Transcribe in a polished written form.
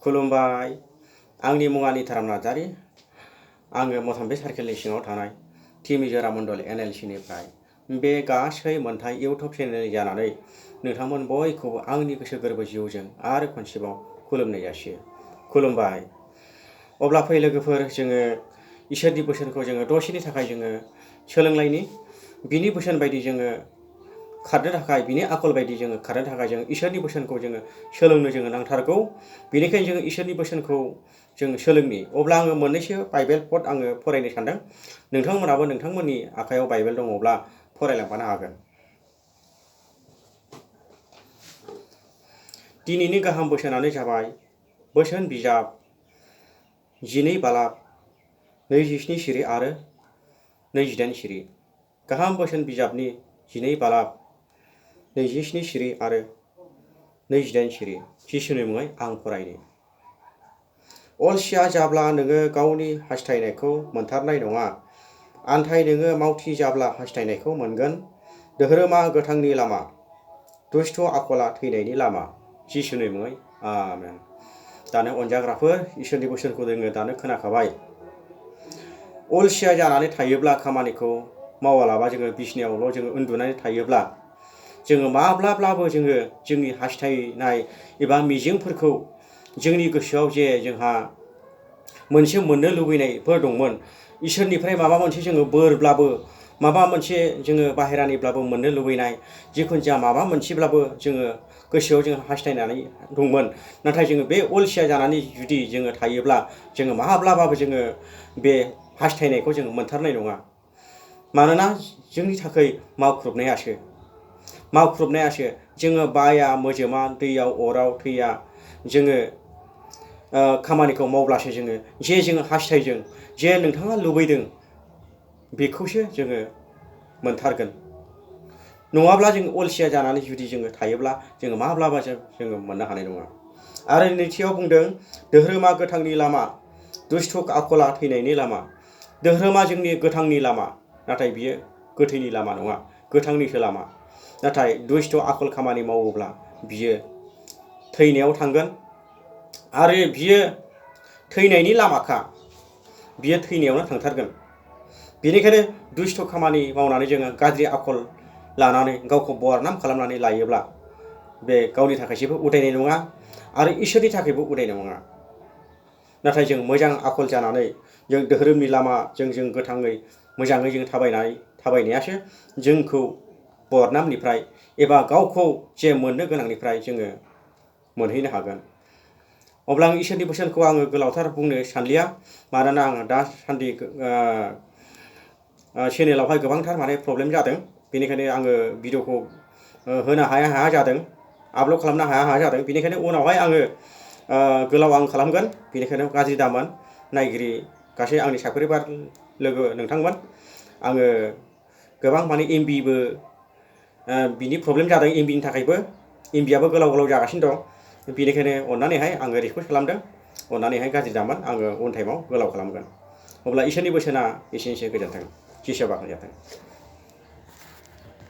खुलुमबाय। आंनि मुङा निताराम नार्जारी। आङो मथाम्बे सार्केलनि सिङाव थानाय टि मिज'राम मण्डल NLC-निफ्राय बे गासै मोनथाय इउटुब चेनेलनि जानानै नोंथांमोन बयखौबो आंनि गोसो गोरबो जिउजों आरो खनसेबाव खुलुमनाय जासियो। खुलुमबाय। अब्ला फै लोगोफोर, जोङो इसोरनि बोसोनखौ जोङो दसेनि थाखाय जोङो सोलोंलायनि। बिनि बोसोन बायदि जोङो खारनो थाखाय, बिनि आखल बायदि जोङो खारनो थाखाय जों इसोरनि बोसोनखौ जोङो सोलोंनो जोङो नांथारगौ। बेनिखायनो जोङो इसोरनि बोसोनखौ जों सोलोंनि। अब्ला आङो मोननैसो बाइबेल पद आङो फरायनो सानदों। नोंथांमोनाबो नोंथांमोननि आखायाव बाइबेल दङब्ला फरायलांफानो हागोन। दिनैनि गाहाम बोसोनानो जाबाय बोसोन बिजाब 12 बालाब 27 सिरि आरो 28 सिरि। गाहाम बोसोन बिजाबनि 12 बालाब 27 सिरि आरो 28 सिरि। जिसुनि मुङै आं फरायनो। अलसिया जाब्ला नोङो गावनि हास्थायनायखौ मोनथारनाय नङा। आन्थाय नोङो मावथि जाब्ला हास्थायनायखौ मोनगोन। धोरोमा गोथांनि लामा, दुष्ट आखला थैनायनि लामा। जिसुनि मुङै आमेन। दानो अनजाग्राफोर, इसोरनि बोसोनखौ जोङो दानो खोनाखाबाय। अलसिया जानानै थायोब्ला, खामानिखौ मावालाबा जोङो बिसिनायावल' जोङो उन्दुनानै थायोब्ला, जोङो माब्लाब्लाबो जोङो जोंनि हास्थायनाय एबा मिजिंफोरखौ, जोंनि गोसोआव जे जोंहा मोनसे मोननो लुबैनायफोर दंमोन, इसोरनिफ्राय माबा मोनसे जोङो बोरब्लाबो, माबा मोनसे जोङो बाहेरानिब्लाबो मोननो लुबैनाय, जिखुनु जाया माबा मोनसेब्लाबो जोङो गोसोआव जोङो हास्थायनानै दंमोन। नाथाय जोङो बे अलसिया जानानै जुदि जोङो थायोब्ला, जोङो माब्लाबाबो जोङो बे हास्थायनायखौ जोङो मोनथारनाय नङा। मानोना जोंनि थाखाय मावख्रुबनायासो जोङो बाया मोजोमा, दैयाव अराव थैया, जोङो खामानिखौ मावब्लासो जोङो जे जोङो हास्थायदों, जे नोंथाङा लुबैदों, बेखौसो जोङो मोनथारगोन। नङाब्ला जों अलसिया जानानै जुदि जोङो थायोब्ला, जोङो माब्लाबा जोङो मोननो हानाय नङा। आरो नैथियाव बुंदों, धोरोमा गोथांनि लामा, दुष्ट आखला थैनायनि लामा। धोरोमा जोंनि गोथांनि लामा, नाथाय बियो गोथैनि लामा नङा, गोथांनिसो लामा। नाथाय दुष्ट आखल खामानि मावोब्ला बियो थैनायाव थांगोन। आरो बियो थैनायनि लामाखा, बियो थैनायावनो थांथारगोन। बेनिखायनो दुष्ट खामानि मावनानै जोङो गाज्रि आखल लानानै गावखौ बरनाम खालामनानै लायोब्ला, बे गावनि थाखाय जेबो उदायनाय नङा आरो इसोरनि थाखायबो उदायनाय नङा। नाथाय जों मोजां आखल जानानै, जों धोरोमनि लामाजों जों गोथाङै मोजाङै जों थाबायनायासो जोंखौ बरनामनिफ्राय एबा गावखौ जे मोननो गोनांनिफ्राय जोङो मोनहैनो हागोन। अब्ला आं इसोरनि बोसोनखौ आङो गोलावथार बुंनो सानलिया, मानोना आङो दासान्दि चेनेलावहाय गोबांथार प्रब्लेम जादों। बेनिखायनो आङो भिडिअखौ होनो हाया जादों, आपल'ड खालामनो हाया जादों। बेनिखायनो उनावहाय आङो गोलाव खालामगोन। बेनिखायनो गाज्रि दामोन नायगिरि गासै आंनि साब्सक्राइबार लोगो नोंथांमोन। आङो गोबां MBबो बिनि प्रब्लेम जादों। MBनि थाखायबो MBआबो गोलाव जागासिनो दं। बेनिखायनो अननानैहाय आङो रिकुवेस्ट खालामदों, अननानैहाय गाज्रि दामोन, आङो उन टाइमाव गोलाव खालामगोन। अब्ला इसोरनि बोसोना एसेनोसै। गोजोन्थों। जिसुआ बाखनायजाथों।